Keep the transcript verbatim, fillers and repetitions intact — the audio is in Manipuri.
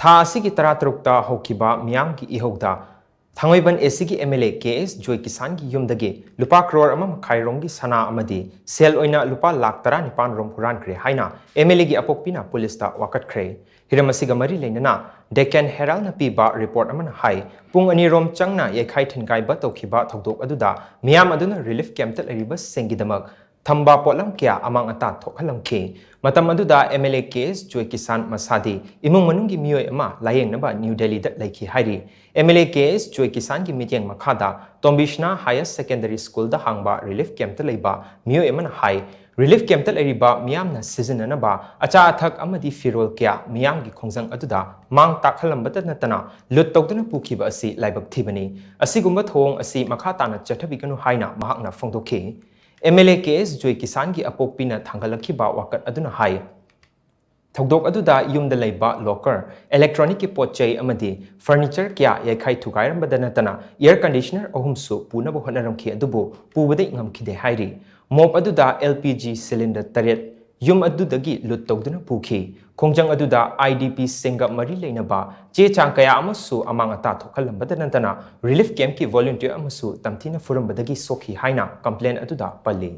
ꯊꯥ ꯑꯁꯤꯒꯤ ꯇꯔꯥꯇꯔꯨꯛꯇ ꯍꯧꯈꯤꯕ ꯃꯤꯌꯥꯝꯒꯤ ꯏꯍꯧꯗ ꯊꯥꯡꯃꯩꯕꯟ ꯑꯦꯁꯤꯒꯤ ꯑꯦꯝ ꯑꯦꯜ ꯑꯦ ꯀꯦ ꯑꯦꯁ ꯖꯣꯏꯀꯤꯁꯥꯟꯒꯤ ꯌꯨꯝꯗꯒꯤ ꯂꯨꯄꯥ ꯀ꯭ꯔꯣꯔ ꯑꯃ ꯃꯈꯥꯏ ꯔꯣꯝꯒꯤ ꯁꯅꯥ ꯑꯃꯗꯤ ꯁꯦꯜ ꯑꯣꯏꯅ ꯂꯨꯄꯥ ꯂꯥꯈ ꯇꯔꯥꯅꯤꯄꯥꯟ ꯔꯣꯝ ꯍꯨꯔꯥꯟꯈ꯭ꯔꯦ ꯍꯥꯏꯅ ꯑꯦꯝ ꯑꯦꯜ ꯑꯦꯒꯤ ꯑꯄꯣꯛꯄꯤꯅ ꯄꯨꯂꯤꯁꯇ ꯋꯥꯀꯠꯈ꯭ꯔꯦ꯫ ꯍꯤꯔꯝ ꯑꯁꯤꯒ ꯃꯔꯤ ꯂꯩꯅꯅ ꯗꯦꯀꯦꯟ ꯍꯦꯔꯥꯜꯅ ꯄꯤꯕ ꯔꯤꯄꯣꯔꯠ ꯑꯃꯅ ꯍꯥꯏ, ꯄꯨꯡ ꯑꯅꯤ ꯔꯣꯝ ꯆꯪꯅ ꯌꯩꯈꯥꯏ ꯊꯤꯟꯒꯥꯏꯕ ꯇꯧꯈꯤꯕ ꯊꯧꯗꯣꯛ ꯑꯗꯨꯗ ꯃꯤꯌꯥꯝ ꯑꯗꯨꯅ ꯔꯤꯂꯤꯐ ꯀꯦꯝꯞꯇ ꯂꯩꯔꯤꯕꯁꯤꯡꯒꯤꯗꯃꯛ ꯊꯝꯕ ꯄꯣꯠꯂꯝ ꯀꯌꯥ ꯑꯃꯥꯡ ꯑꯇꯥ ꯊꯣꯛꯍꯜꯂꯝꯈꯤ꯫ ꯃꯇꯝ ꯑꯗꯨꯗ ꯑꯦꯝ ꯑꯦꯜ ꯑꯦ ꯀꯦ ꯑꯦꯁ ꯖꯣꯏꯀꯤꯁꯥꯟ ꯃꯁꯥꯗꯤ ꯏꯃꯨꯡ ꯃꯅꯨꯡꯒꯤ ꯃꯤꯑꯣꯏ ꯑꯃ ꯂꯥꯌꯦꯡꯅꯕ ꯅ꯭ꯌꯨ ꯗꯦꯜꯂꯤꯗ ꯂꯩꯈꯤ ꯍꯥꯏꯔꯤ꯫ ꯑꯦꯝ ꯑꯦꯜ ꯑꯦ ꯀꯦ ꯑꯦꯁ ꯖꯣꯏꯀꯤꯁꯥꯟꯒꯤ ꯃꯤꯠꯌꯦꯡ ꯃꯈꯥꯗ ꯇꯣꯝꯕꯤꯁꯅꯥ ꯍꯥꯌꯔ ꯁꯦꯀꯦꯟꯗꯔꯤ ꯁ꯭ꯀꯨꯜꯗ ꯍꯥꯡꯕ ꯔꯤꯂꯤꯐ ꯀꯦꯝꯞꯇ ꯂꯩꯕ ꯃꯤꯑꯣꯏ ꯑꯃꯅ ꯍꯥꯏ, ꯔꯤꯂꯤꯐ ꯀꯦꯝꯞꯇ ꯂꯩꯔꯤꯕ ꯃꯤꯌꯥꯝꯅ ꯁꯤꯖꯤꯟꯅꯅꯕ ꯑꯆꯥ ꯑꯊꯛ ꯑꯃꯗꯤ ꯐꯤꯔꯣꯜ ꯀꯌꯥ ꯃꯤꯌꯥꯝꯒꯤ ꯈꯣꯡꯖꯪ ꯑꯗꯨꯗ ꯃꯥꯡ ꯇꯥꯛꯍꯜꯂꯝꯕꯇ ꯅꯠꯇꯅ ꯂꯨꯠ ꯇꯧꯗꯨꯅ ꯄꯨꯈꯤꯕ ꯑꯁꯤ ꯂꯥꯏꯕꯛ ꯊꯤꯕꯅꯤ꯫ ꯑꯁꯤꯒꯨꯝꯕ ꯊꯧꯑꯣꯡ ꯑꯁꯤ ꯃꯈꯥ ꯇꯥꯅ ꯆꯠꯊꯕꯤꯒꯅꯨ ꯍꯥꯏꯅ ꯃꯍꯥꯛꯅ ꯐꯣꯡꯗꯣꯛꯈꯤ꯫ ꯑꯦꯝ ꯑꯦꯜ ꯑꯦ ꯀꯦ ꯑꯦꯁ ꯖꯣꯏꯀꯤꯁꯥꯟꯒꯤ ꯑꯄꯣꯛꯄꯤꯅ ꯊꯥꯡꯒꯠꯂꯛꯈꯤꯕ ꯋꯥꯀꯠ ꯑꯗꯨꯅ ꯍꯥꯏ, ꯊꯧꯗꯣꯛ ꯑꯗꯨꯗ ꯌꯨꯝꯗ ꯂꯩꯕ ꯂꯣꯀꯔ, ꯏꯂꯦꯛꯇ꯭ꯔꯣꯅꯤꯛꯀꯤ ꯄꯣꯠ ꯆꯩ ꯑꯃꯗꯤ ꯐꯔꯅꯤꯆꯔ ꯀꯌꯥ ꯌꯩꯈꯥꯏ ꯊꯨꯒꯥꯏꯔꯝꯕꯗ ꯅꯠꯇꯅ ꯑꯦꯌꯔ ꯀꯟꯗꯤꯁꯅꯔ ꯑꯍꯨꯝꯁꯨ ꯄꯨꯅꯕ ꯍꯣꯠꯅꯔꯝꯈꯤ, ꯑꯗꯨꯕꯨ ꯄꯨꯕꯗꯤ ꯉꯝꯈꯤꯗꯦ ꯍꯥꯏꯔꯤ꯫ ꯃꯣꯞ ꯑꯗꯨꯗ ꯑꯦꯜ ꯄꯤ ꯖꯤ ꯁꯤꯂꯤꯟꯗꯔ ꯇꯔꯦꯠ ꯌꯨꯝ ꯑꯗꯨꯗꯒꯤ ꯂꯨꯠ ꯇꯧꯗꯨꯅ ꯄꯨꯈꯤ꯫ ꯈꯣꯡꯖꯪ ꯑꯗꯨꯗ ꯑꯥꯏ ꯗꯤ ꯄꯤꯁꯤꯡꯒ ꯃꯔꯤ ꯂꯩꯅꯕ ꯆꯦ ꯆꯥꯡ ꯀꯌꯥ ꯑꯃꯁꯨ ꯑꯃꯥꯡ ꯑꯇꯥ ꯊꯣꯛꯍꯜꯂꯝꯕꯗ ꯅꯠꯇꯅ ꯔꯤꯂꯤꯐ ꯀꯦꯝꯞꯀꯤ ꯚꯣꯂꯨꯟꯇꯤꯌꯔ ꯑꯃꯁꯨ ꯇꯝꯊꯤꯅ ꯐꯨꯔꯝꯕꯗꯒꯤ ꯁꯣꯛꯈꯤ ꯍꯥꯏꯅ ꯀꯝꯄ꯭ꯂꯦꯟ ꯑꯗꯨꯗ ꯄꯜꯂꯤ꯫